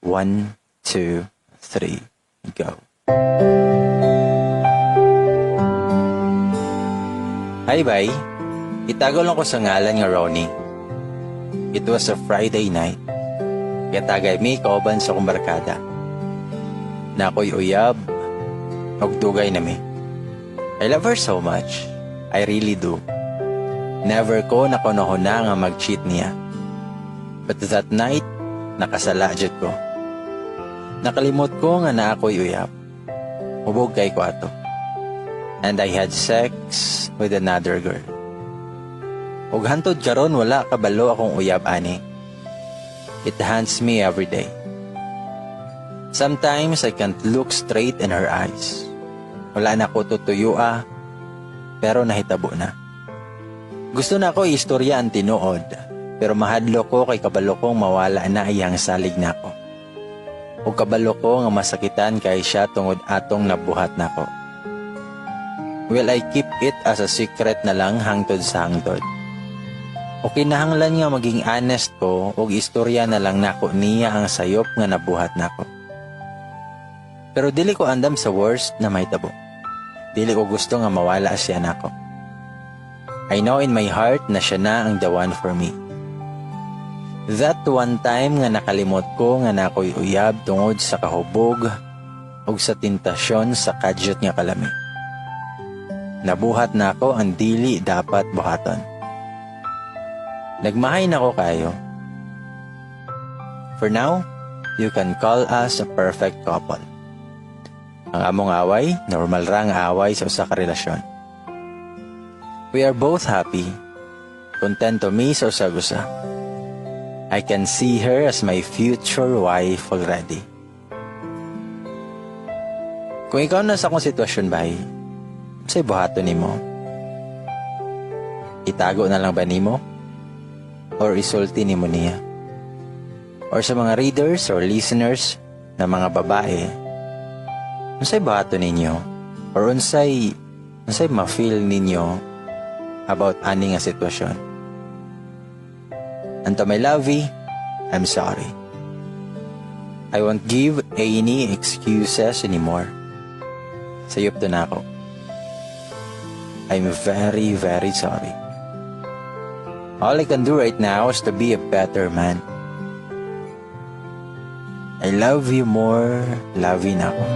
One, two, three, go. Hi, bay. Itago lang ko sa ngalan nga Ronnie. It was a Friday night. Katagay mi kauban sa akong barkada. Naa ko'y uyab, og dugay na mi. I love her so much. I really do. Never ko nakahuna-huna nga mag-cheat niya. But that night, nakasala jud ko. Nakalimot ko nga naa ko'y uyab. Hubog kay ko ato. And I had sex with another girl. Ug hantod karon wala kabalo akong uyab ani. It haunts me every day. Sometimes I can't look straight in her eyes. Wala na ko tutuyua, pero nahitabo na. Gusto nako istorya ang tinuod, pero mahadlok ko kay kabalo kong mawala na iyang salig nako. Ug kabalo ko nga masakitan kay siya tungod atong nabuhat nako. Will I keep it as a secret na lang hangtod sa hangtod? O kinahanglan nga maging honest ko ug istorya na lang nako niya ang sayop nga nabuhat nako? Pero dili ko andam sa worst na mahitabo. Dili ko gusto nga mawala siya nako. I know in my heart na siya na ang the one for me. That one time nga nakalimot ko nga naa ko'y uyab tungod sa kahubog ug sa tentasyon sa kadyot nga kalami. Nabuhat nako ang dili dapat buhaton. Nagmahay nako kayo. For now, you can call us a perfect couple. Ang among away, normal ra nga away sa usa ka relasyon. We are both happy. Kontento mi sa usag usa. I can see her as my future wife already. Kung ikaw nasa akong sitwasyon bay, unsay buhaton nimo? Itago na lang ba nimo? Or isulti nimo niya? Or sa mga readers or listeners na mga babae, unsay buhaton ninyo? Or unsay ma-feel ninyo about ani nga sitwasyon? And to my lovey, I'm sorry. I won't give any excuses anymore. Sayop to nako. I'm very, very sorry. All I can do right now is to be a better man. I love you more, lovey nako.